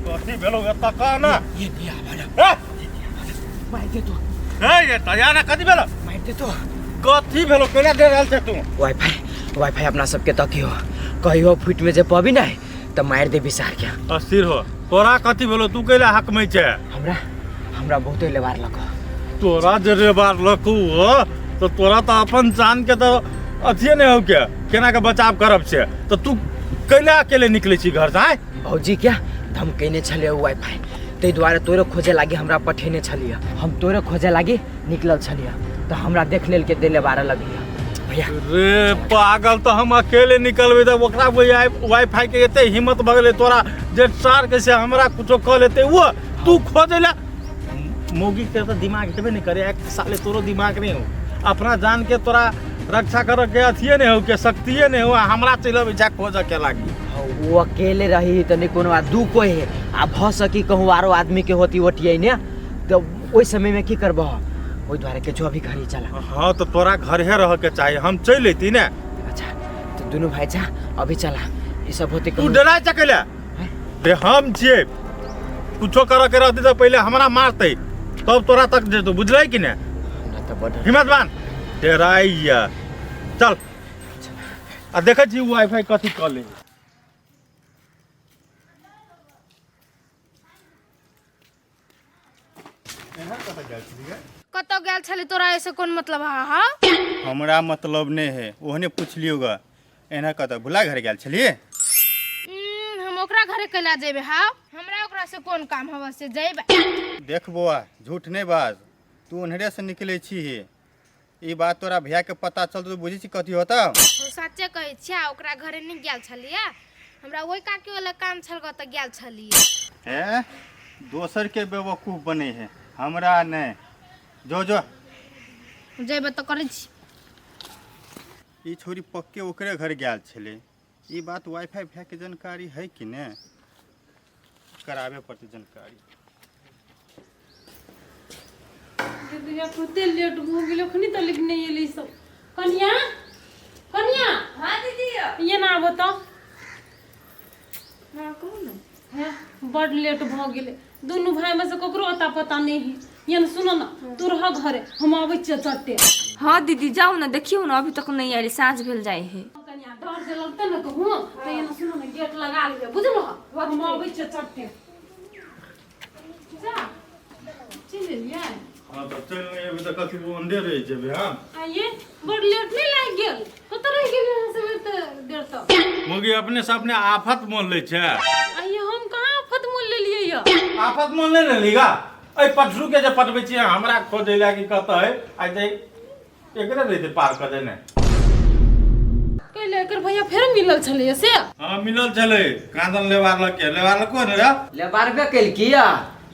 कथी भेलो एतऽ कह ना। ये नहीं आवा ना। ए मार दे तो। ए ये तया ना, कथी भेलो? मार दे तो। कथी भेलो? केना दे रहल छै तू? वाईफाई, वाईफाई अपना सबके तकियो कहियो फुट में जे पबी नहीं तो मार दे बिसार के। अस्थिर हो, तोरा कथी भेलो? तू कैला हकमै छै? हमरा हमरा बहुते लेबार लको। तोरा जे रेबार लकू हो तो तोरा तो अपन जान के तो अथिए नहीं हो के केना के बचाव करब से, तो तू कैला अकेले निकले छी घर से आय? भौजी क्या धमकेने छले वाईफाई, ताहि दुआरे तोरे खोजे लागी हमरा पठेने छलिए। हम तोरे खोजे लागी निकलल छलिए तो हमरा देख लेल के देले बारह लगलिए भैया। रे पागल, तो हम अकेले निकलबे तऽ ओकरा वाईफाई के एते हिम्मत भऽ गेलै तोरा जे सार के से हमरा कुछो कऽ लेते। वो तू खोजे ला मौगी के तऽ दिमाग हेबे नहीं करे। एक साले तोरो दिमाग नहीं हो, अपना जान के तोरा रक्षा करे के अथिए नहीं हो के शक्तिए नहीं हो, आ हमरा चलि अबै छै खोजऽ के लागी। हाँ, वो अकेले रही तो नहीं कोनो आ दू कोई है आ भ सकी कहूँ आरो आदमी के होती ओटियै ने तो ओहि समय में की करबह, ओहि दुआरे के जो अभी घर ही चला। हाँ तो तोरा घरे रह के चाही, हम चलि अयती ने। अच्छा तो दुनू भाई जा अभी चला, ई सब होते तू डरा चकेला रे, हम छियै, कुछो करऽ के रहतै तऽ पहिले हमरा मारतै तब तोरा तक जेतौ, बुझलै कि ने? हमरा तऽ बड हिम्मत बान, डराइया। चल आ देखै छी वाईफाई कथी कऽ ले। कतऽ गेल छली? तोरा ऐसे कोन मतलब हा? हा हमरा मतलब नहि है, ओहने पुछलियौ ग। एना कतऽ भुला घर गेल छलियै? हम ओकरा घरे कैला जेबे? हा हमरा ओकरा से कोन काम हवा से जेबे? देख बौआ, झूठ नहि बाज, तू ओन्हरे से निकलै छी। ई बात तोरा भैया के पता चलतौ तऽ बुझै छी कथी होतौ? हम सच्चे कहै छियै, ओकरा घरे नहि गेल छलियै। हमरा ओहि काकी वाला काम छल गऽ तऽ गेल छलियै। ए दोसर के बेवकूफ बने है, हमरा नहि। जो जो। जेबे तऽ करै छी। ई छोरी पक्के ओकरे घर गेल छलै। ई बात वाईफाई भैया के जानकारी है कि ने? कराबे पड़तै जानकारी। दीदी कते लेट भऽ गेल, अखनी तक लेकिन नहि एलै सब। कनिया, कनिया। हाँ दीदी। ये ना आबो तऽ। हाँ कहू ने। हे बड लेट भऽ गेलै, दुनू भाई में से ककरो अता पता नहीं है। ये न सुनो ना, तू रह घरे, हम आबै छियै चट्टे। हाँ दीदी जाउ ने, देखियौ ने अभी तक नहीं आयल, साँझ भेल जाइ है। कनिया डर जे लगतै ने कहूँ तऽ ये न सुनो ने, गेट लगा लिअ बुझलहो, हम आबै छियै चट्टे। जा चलि एलियै। हाँ तऽ चलि नहि एबै तऽ कथी ओंडे रहि जेबै हम? आइए बड लेट नहि लागि गेल? कतऽ रहि गेलियै अहाँ सब एते देर तक? मुगी अपने से अपने आफत मोल लै छै। आइए हम कहाँ आफत मोल लेलियै यऽ? आफत मोल नहि लेली गा? एहि पटरू के जे पटबै छियै हमरा खोजै लए कि कतऽ है, आइ तऽ एकरे रहितै पार कऽ देने। कैले एकर भैया फेर मिलल छलैया से? हाँ मिलल छलै, कांदन लेबार लग के लेबार लग कोन रे। लेबारबे केलकी या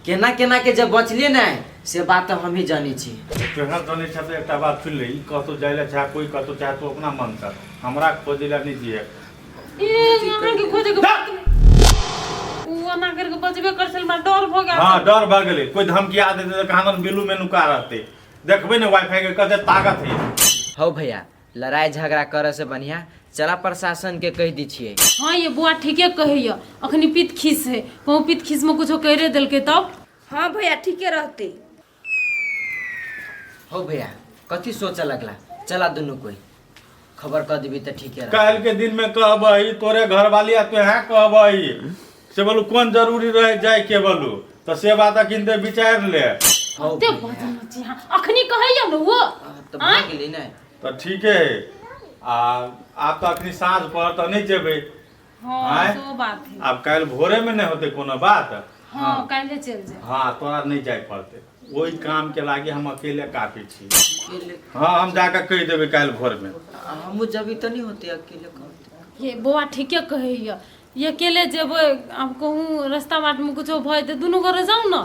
केना केना के जे बचलिए नहीं से बात तऽ हमही जानी छी। तोहर जानै छ तऽ एकटा बात सुन ले, ई कतौ जाय लए चाहे कोई कतौ चाहे, तू अपना मन से हमरा खोजै लए नहि जिए। ए अहाँके खोजे के बात नहि, उ एना करके बचबे कर छल, हमरा डर भऽ गेल। हाँ डर भऽ गेलै, कोई धमकिया देतै तऽ कहाँ बिलू में नुका रहतै। देखबै ने वाईफाई के कते ताकत है। हौ भैया, लड़ाई झगड़ा करे से बढ़िया चला प्रशासन के कह दी छियै। हाँ ये बुआ ठीके कहैया, अखनी पित खीस है, कहूँ पित खीस में कुछो करे देलकै तब। हाँ भैया ठीके रहते। हौ भैया कथी सोचे लगला, चला दुनू कोई खबर कह देबी तऽ ठीके रहत। काल्हि के दिन में कहबही तोरे घरवाली आ तोहे कहबही से बोलू कोन जरूरी रहे जाय के, बोलू तऽ से बात अखन ते विचार ले। हौ कते भैया। बजन छी हाँ अखनी कहैया ने वो। तऽ भऽ गेली ने। तऽ ठीके है, आ आब तऽ अखनी साँझ पर तऽ नहि जेबै। हाँ आँय? सो बात है। आब काल्हि भोरे में नहि होतै कोनो बात। हाँ काल्हे चलि जाए। हाँ तोरा नहि जाय पड़तै, ओहि काम के लागी हम अकेले काफी छी। अकेले? हाँ हम जाके कहि देबै काल्हि भोर में। हमहूँ जबी तऽ नहीं होते अकेले कहते। ये बौआ ठीके कहैया, ये अकेले जेबै आब कहूँ रास्ता बाट में कुछो भऽ जेतै, दुनू गोरे जाउ ने।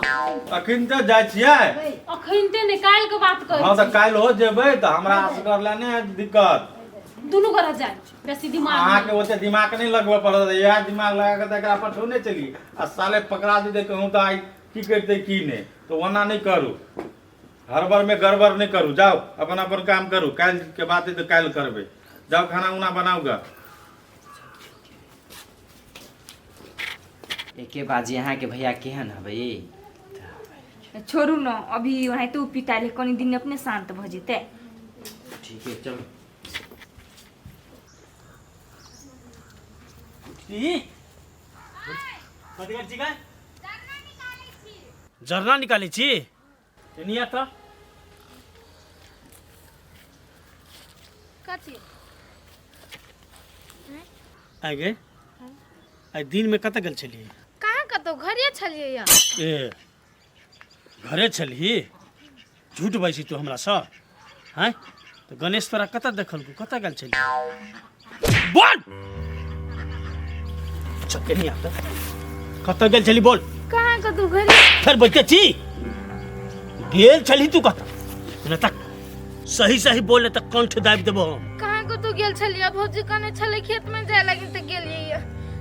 अखन तऽ जाइ छियै। अखन ते नहि, काल्हि के बात कहै हाँ तऽ छी। काल्हि हो जेबै तऽ हमरा असगर लए नहि हैत दिक्कत। दुनू गोरे जाय, बेसी दिमाग अहाँके नहि। ओते दिमाग नहि लगबऽ पड़त, इएह दिमाग लगा कऽ तऽ एकरा पठौने चली आ साले पकड़ा जेतै कहूँ तऽ आइ की करतै की नहि। तऽ ओना नहि करू, हड़बड़मे गड़बड़ नहि करू, जाउ अपन अपन काम करू, काल्हिके बात है तऽ काल्हि करबै। जाउ खाना उना बनाउ ग। एके बाजी अहाँके भैया केहन हबै? छोड़ू न, अभी ओनाहिते ओ पिताले, कनि दिन अपने शान्त भऽ जेतै। ठीक है, चलू। ई कथी करै छी गै? जरना निकालै छी। एनिया तऽ कथी? आइ गे, आइ दिनमे कतऽ गेल छलियै? कहाँ कतौ, घरे छलियै या। ए, घरे छलही? झूठ बाजै छी तू हमरासँ? आँय, तऽ गणेश तोरा कतऽ देखलकौ? कतऽ गेल छलही, बोल। चल केनी आता, कतऽ गेल छली, बोल। कहाँ कतौ, घरे। फेर बैठे छी। गेल छली तू कतऽ? नहि तक सही सही बोल, नहि तऽ कंठ दाबि देबो हम। कहाँ कतौ गेल छलियै। भौजी कहने छलै खेत में जाय लागी तऽ गेलियै या।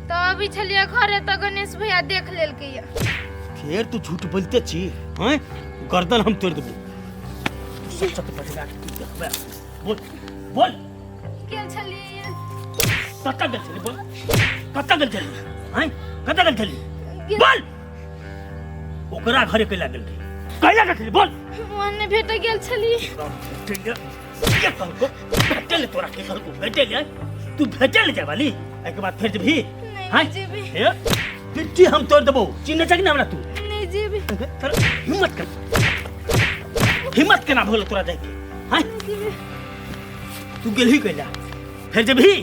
तऽ अभी छलियै घरे तऽ गणेश भैया देख लेलकै या। फेर तू झूठ बोलते छी? हैं, गर्दन हम तोड़ देबो। सच सच बजला के तू देखबे। बोल, बोल। गेल छलियै या। कतऽ गेल छली, बोल, कतऽ गेल छली? हैं, कतऽ गेल छली, बोल। ओकरा घरे कैला गेल रही? कैला गेल छली, बोल। ओने भेट गेल छलियै। भेटै के कहलको? भेटै ले तोरा के कहलको? भेटै ले तू, भेटै ले जाय वाली? एहिके बाद फेर जेबही? नहीं। हैं? जेबै। हे, पिट्ठी हम तोड़ देबो। चिन्है छै कि ना हमरा तू? नहीं जेबै। तोरा हिम्मत कर, हिम्मत केना भऽ गेल तोरा जाइके? हैं, तू गेलही कैला? फेर जेबही?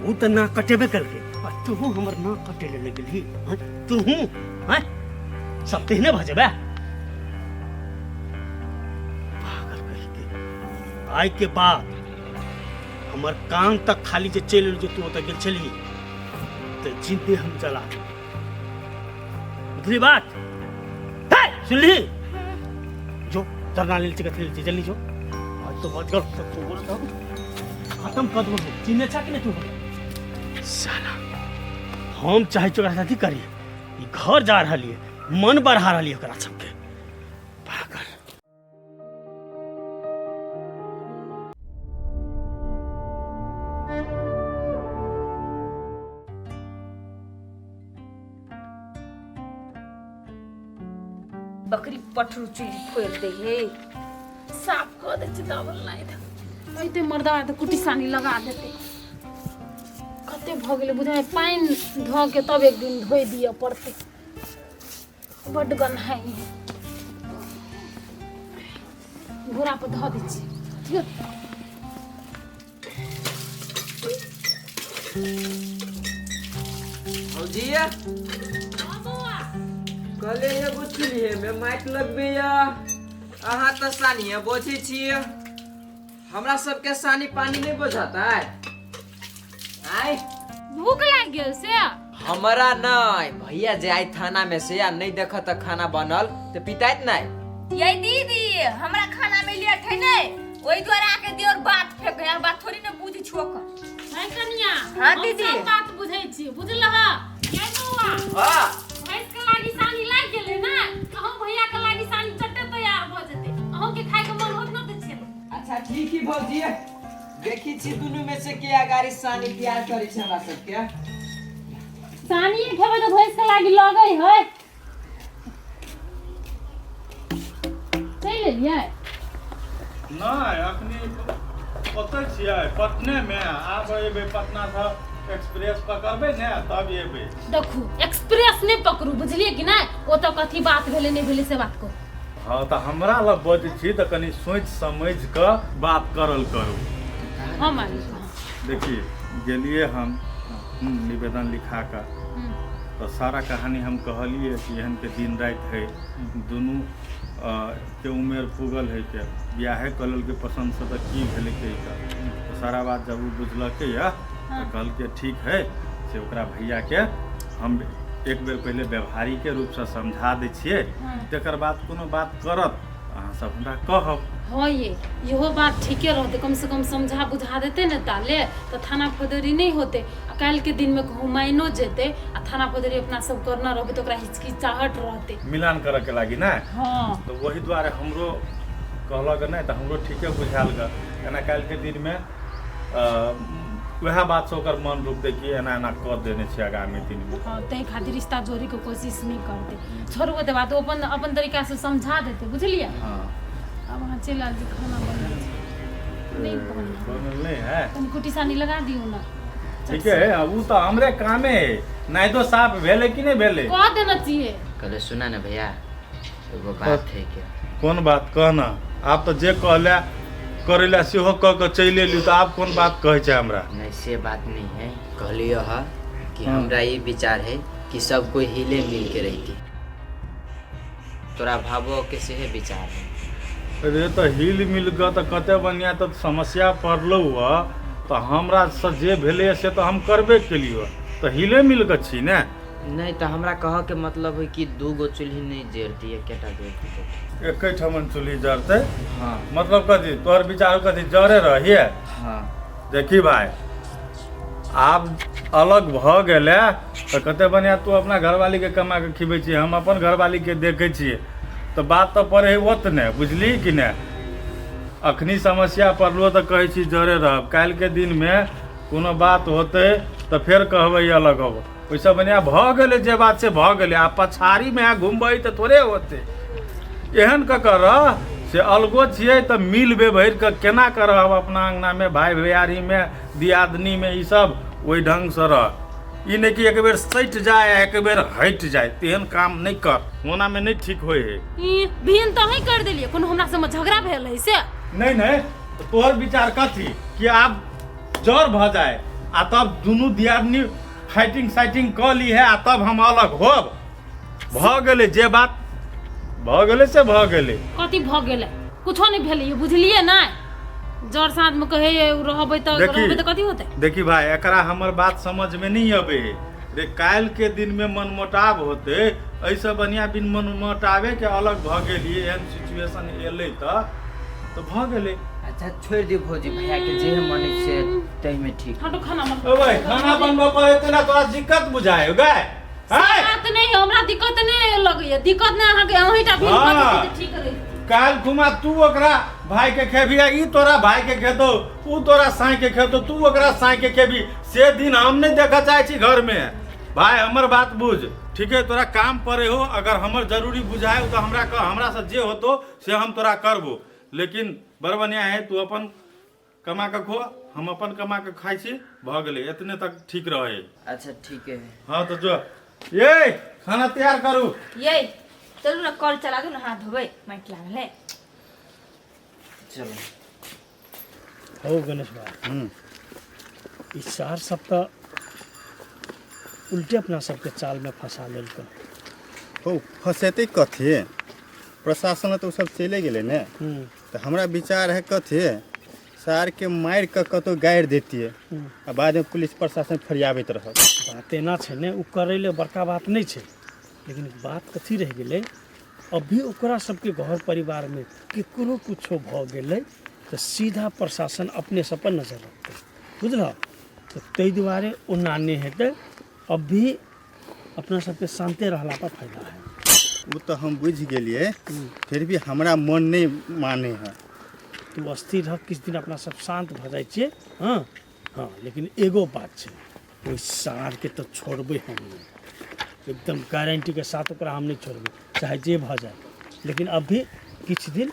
ऊ तऽ ना कटेबे केलकै आ तूहू हमर ना कटे ले गेलही? हैं, तूहू? हैं, सब तेहने भऽ जेबै? पागल कहि के। आइ के बाद हमर कान तक खाली जे चलि एल जे तू ओतऽ गेल छलही, तऽ जिंदे हम जला देब। बुझली बात? हे, सुनली? जो धरना लेल छी, कथी लेल छी, जल्दी जो। आज तो बच गेल तो तू बोल, खत्म कर देबो। चिन्है छा कि नहि तू हमरा? साला, हम चाहै छी ओकरा साथ करी। ई घर जा रहल ये, मन बढ़ा रहल ये ओकरा सबके। पागल। बकरी पठरू चुल्ही फोड़ि दै हे। साफ कऽ दै छी दाबल नहि तऽ ऐते मर्दवा तऽ कुटी सानी लगा देतै। कते भऽ गेलै बुझाइ, पानि धऽ के तब एक दिन धोइ दिअ पड़तै। बड्ड गन्हाइ है। घोड़ा पर धऽ दै छियै। ठीक। भौजी, कहले एगो चूल्हे में माटि लगबैया, अहाँ तऽ सानिये बोझै छियै। हमरा सबके सानी पानी नहि बोझतै आय? भूख लागि गेल से? हमरा नहि, भैया जे आइ थाना में से आ नहि देखत तऽ खाना बनल तऽ पिताइत नहि। ये दीदी, हमरा खाना में लेट है ने, ओहि दुआरे आके दियोर बात फेंक है। बात थोड़ी ने बुझ छोक है कनिया। हाँ, हम दीदी। सब बात बुझै छी, बुझलह? ये बौआ। हाँ। भैंस के लागी सानी लागि गेलै ने, अहूँ भैया के लागी सानी चट्टे तैयार भऽ जेतै। अहूँ के खाय के मन होत न तऽ छेबै। अच्छा ठीक ही भौजी, देखी छी दुनू में से के अगाड़ी सानी तैयार करै छै हमरा सबके। सानी खेबै तऽ भैंस के लागी लगै है। चलि एलियै? नहि, अखनी कतऽ छियै? पटनेमे। आब एबै, पटनासँ एक्सप्रेस पकड़बै ने तब एबै। देखू, एक्सप्रेस नहि पकड़ू, बुझलियै कि नहि? ओतऽ कथी बात भेलै नहि भेलै से बात करू। हँ, तऽ हमरा लग बजै छी तऽ कनि सोचि समझि कऽ बात करल करू। हँ मालिक, हँ। देखिए, गेलियै हम निवेदन लिखा कऽ, तऽ सारा कहानी हम कहलियै कि एहनके दिन राति है, दुनू के उमेर पुगल है, के बियाहे कऽ लेलकै पसन्दसँ, तऽ की भेलै कहि कऽ। तऽ सारा बात जब ओ बुझलकै यऽ तऽ कहलकै ठीक है, से ओकरा भैयाके हम एक बेर पहिले व्यवहारिके रूपसँ समझा दै छियै, तकर बाद कोनो बात करत अहाँ सब हमरा कहब। हँ ये, इहो बात ठीके रहतै। कम से कम समझा बुझा देतै ने ताले तऽ थाना फौजदारी नहि होतै। आ काल्हिके दिनमे कहूँ मानिओ जेतै आ थाना फौजदारी अपना सब करना रहबै तऽ ओकरा हिचकिचाहट रहतै मिलान करऽके लागी ने। हँ। तऽ ओही दुआरे हमरो कहलक नहि तऽ हमरो ठीके बुझायल गऽ। एना काल्हिके दिनमे वएह बातसँ ओकर मन रुकतै कि एना एना कऽ देने छै आगामी दिनमे। हँ, ताहि खातिर रिश्ता जोड़ैके कोशिश नहि करतै। छोड़ू ओते बात, ओ अपन अपन तरीकासँ समझा देतै, बुझलियै? हँ। आब अहाँ चलि आयल जे खाना बनबै छै, नहि बनल? बनल नहि है। कनि कुटी सानी लगा दियौ ने। ठीके है, ओ तऽ हमरे कामे है। नाइतो साफ भेलै कि नहि भेलै? कऽ देने छियै। कहले सुना ने भैया, एगो बात है के। कोन बात कह ना। आब तऽ जे कहले करै लए सेहो कऽ के चलि एलियौ, तऽ आब कोन बात कहै छै हमरा? नहीं से बात नहीं है, कहलियो ह कि हमरा ये विचार है कि सब कोई हिले मिल के रहती। तोरा भावो के सेहे विचार है। अरे तऽ हिल मिल कऽ तऽ कते बढ़िआँ। तऽ समस्या पड़लौ हँ तऽ हमरा से जे भेलैए से तऽ हम करबे केलियौ, तऽ हिले मिल कऽ छी ने। नहीं तऽ हमरा कहऽ के मतलब है कि दू गो चूल्ही नहीं जरती, एकेटा जरती तऽ। एके ठमन चूल्ही जरतै? हाँ। मतलब कथी तोहर विचार कथी, जरे रहिए? हाँ। देखी भाई, आब अलग भऽ गेलै तऽ कते बढ़िआँ। तू अपना घरवालीके कमा कऽ खिबै छियै, हम अपन घरवालीके देखै छियै, तऽ बात तऽ पड़ै है ओतने, बुझली कि नहि? अखनी समस्या पड़लो तऽ कहै छी जरे रहब, काल्हिके दिनमे कोनो बात होतै तऽ फेर कहबै अलग होब। ओहिसँ बढ़िआँ भऽ गेलै, जे बात से भऽ गेलै। आ पछाड़ीमे अहाँ घुमबै तऽ थोड़े होतै। एहन कऽ कऽ रह से अलगो छियै तऽ मिल बेभरि कऽ केना कऽ रहब अपना अङ्गनामे, भाय भैयारीमे, दियादनीमे, ईसब ओहि ढङ्गसँ रह। ई नहि कि एक बेर सटि जाय आ एक बेर हटि जाय, तेहन काम नहि कर, ओनामे नहि ठीक होइ है। ई भिन तऽ अहीं कर देलियै। कोनो हमरा सबमे झगड़ा भेल है से? नहि नहि, तऽ तोहर विचार कथी कि आब जर भऽ जाय आ तब दुनू दियादनी फाइटिंग साइटिंग कऽ ली है आ तब हम अलग होब? भऽ गेलै, जे बात भऽ गेलै से भऽ गेलै। कथी भऽ गेलै? कुछो नहि भेलै, बुझलियै नहि? जर साँझमे कहै रहबै तऽ देखी। रहबै तऽ कथी होतै? देखी भाई, एकरा हमर बात समझमे नहि अबै है रे। काल्हिके दिनमे मनमुटाव होतै, एहिसँ बढ़िआँ बिन मनमुटावे के अलग भऽ गेलियै। एहन सिचुएशन एलै तऽ भऽ गेलै। अच्छा छोड़ि दियौ भौजी, भैया के जे मन से ताहिमे ठीक। हटो, खाना बनबऽ। ओ भाई, खाना बनबऽ पड़े तेना तोरा दिक्कत बुझाय गए? बात नहि, हमरा दिक्कत नहि लगैया, दिक्कत नहि अहाँके, अहींटा भी हाँ। ठीक रहै। काल्हि खुमा तू ओकरा भाई के खेबी आ ई तोरा भाई के खेतौ, ऊ तोरा साई के खेतौ, तू ओकरा साई के खेबी, से दिन हम नहीं देखऽ चाहै छी घर में। भाई हमर बात बुझ, ठीक है? तोरा काम पड़े हो, अगर हमर जरूरी बुझाए तो हमरा कह, हमरा से जे होतो से हम तोरा करबो। लेकिन बड़ बढ़िया है, तू अपन कमा के खो, हम अपन कमा के खाइ छी, भऽ गेलै, एतने तक ठीक रहे। अच्छा ठीक है। हाँ तो जो ये खाना तैयार करू। ये चलू ने, कल चला दू ने, हाथ धोबै, माटि लागल है। चलो। हो गणेश भाई, ई सार सब तऽ उल्टे अपना सबके चालमे फंसा लेलकै। हो फसेतै कथी? प्रशासन तऽ ओ सब चले गेलै ने। तऽ हमरा विचार है कथी, सारके मारि कऽ कतहु गाड़ि दैतियै आ बादमे पुलिस प्रशासन फरियाबैत रहत। बात एना छै ने, ओ करै लए बड़का बात नहि छै, लेकिन बात कथी रहि गेलै, अभी ओकरा सबके घर परिवारमे केकरो कुछो भऽ गेलै तऽ सीधा प्रशासन अपने सब पर नजर रखतै, बुझलह? तऽ ताहि दुआरे ओना नहि हेतै। अभी अपना सबके शान्ते रहला पर फायदा है। ओ तऽ हम बुझि गेलियै, फिर भी हमरा मन नहि मानै है। तू अस्थिर रह, किछु दिन अपना सब शान्त भऽ जाइ छियै। हँ हँ, लेकिन एगो बात छै, ओहि साँढ़के तऽ छोड़बै हम नहि, एकदम गारंटीके साथ ओकरा हम नहि छोड़बै, चाहे जे भऽ जाए। लेकिन अभी किछु दिन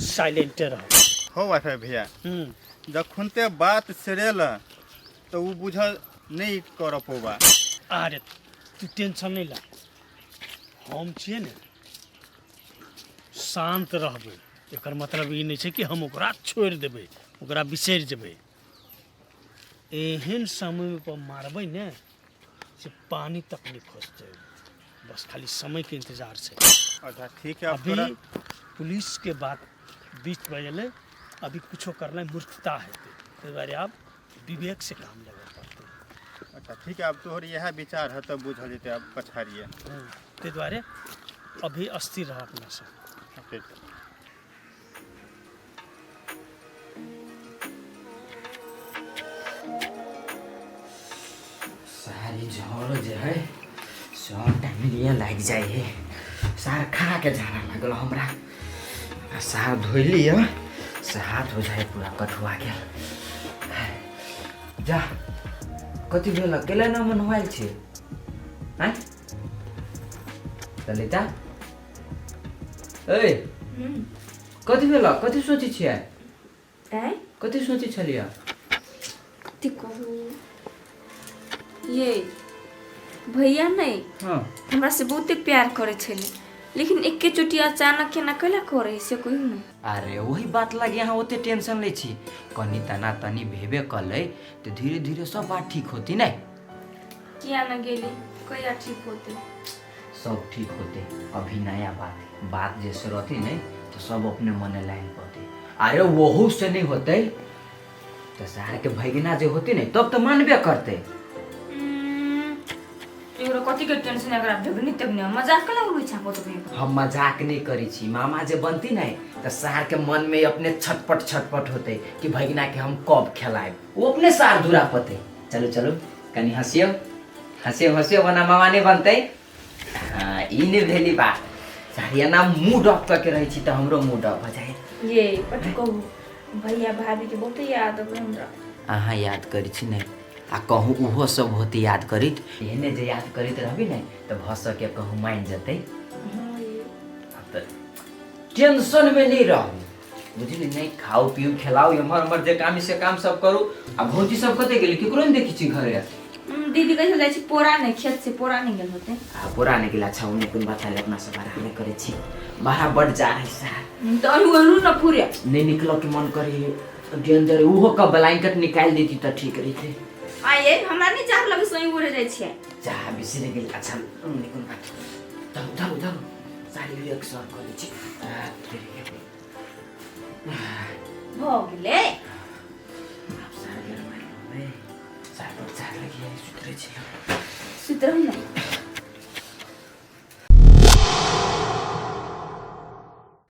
साइलेंटे रह। हो वाइफाई भैया, जखन ते बात सेरेल तऽ ओ बुझल नहि कर पौबा। अरे तू टेंशन नहि ला, हम छियै ने, शान्त रहबै। एकर मतलब ई नहि छै कि हम ओकरा छोड़ि देबै, ओकरा बिसरि जेबै। एहन समय पर मारबै ने से पानी तक नहि खोजतै, बस खाली समयके इंतजार छै। अच्छा ठीक है। अब अभी तोरा पुलिस के बात बीच में एलै, अभी कुछो करनाइ मूर्खता हेतै, ताहि दुआरे आब विवेक से काम लेबऽ पड़तै। अच्छा ठीक है, अब तोहर इएह विचार है तब बुझल जेतै अब पछाड़िए। ताहि दुआरे अभी अस्थिर रह अपना सब। ठीक। सारी झोर जे है सब टाइम लागि जाइ है। सार खा के झाड़ा लागल हमरा। आ सार धोइ लिअ से हाथ हो जाए पूरा कठुआ गेल। जा। कथी भेल? केला ना मनवाइल छै आँय ललिता? ए, कथी भेल? कथी सोचै छियै? आँय? कथी सोचै छलियै? कथी कहू ये भैया, नहीं हमरा से बहुते प्यार करे छले, लेकिन एके चोटी अचानक केना कैला करे से कहियो ने। अरे, वही बात लागी अहाँ ओते टेंशन लै छी। कनी तना तनी भेबे कलै तऽ धीरे धीरे सब बात ठीक होती नहीं? किया न गेली, कहिया ठीक होते? सब ठीक होते। अभी नया बात है। बात जैसे रहती नहीं तो सब अपने मने लाइन पते। अरे, वहू से नहीं होते तो सार के भैगना जे होती नहीं, तब तो मानबे करते। एकरा कथी के टेंशन? एकरा भेगनी तेगनी मजाक केला उड़ै छै कतो कहियो। हम मजाक नहीं करी छी। मामा जे बनती नहीं तो सार के मन में अपने छटपट छटपट होते कि भैगना के हम कब खिलाएब। वो अपने सार धुरा पते। चलो चलो, कनी हंसियो हंसियो हंसियो, वरना मामा नहीं बनते। हाँ, ई नहीं भेली बात। सार एना मूड ऑफ करके रहै छी तऽ हमरो मूड ऑफ भऽ जाइ। ये कथी कहू, भैया भाभी के बहुत याद अबै हमरा। अहाँ याद करै छी नहि? आ कहूँ ओहो सब होते याद करैत, एहने जे याद करैत रहबी ने तऽ भऽ सके कहूँ मानि जेतै। हाँ ये। आब तऽ टेंशन में नहीं रहू, बुझली नहि? खाउ पीउ, खेलाउ, एम्हर ओम्हर जे काम से काम सब करू। आ भौजी सब कतऽ गेली? केकरो नहि देखै छी घरे। दीदी कैसे जाइ छी पोरा नहि, खेत से पोरा नहि गेल होते। आ पूरा नहि गेल। अच्छा, ओने कोन बात है, अपना सब आरामे करै छी। बाहर बड जा रही सार। तऽ अहू अहू न पूरे नहीं निकलो के मन करे, डेंजर। उहो का ब्लैंकेट निकाल देती तऽ ठीक रहिते। आये, हमरा नहि चाह लगे, सही उड़े जाइ छियै। चाह बिसरि गेल। अच्छा, ओने कोन बात, धरू धरू धरू, साड़ी एक सर कऽ दै छी। आ, तेरी के। भऽ गेलै। आब सार गरमाइ लेबै। सार पर चार लगी सुतरे छी। सुति रहू ने।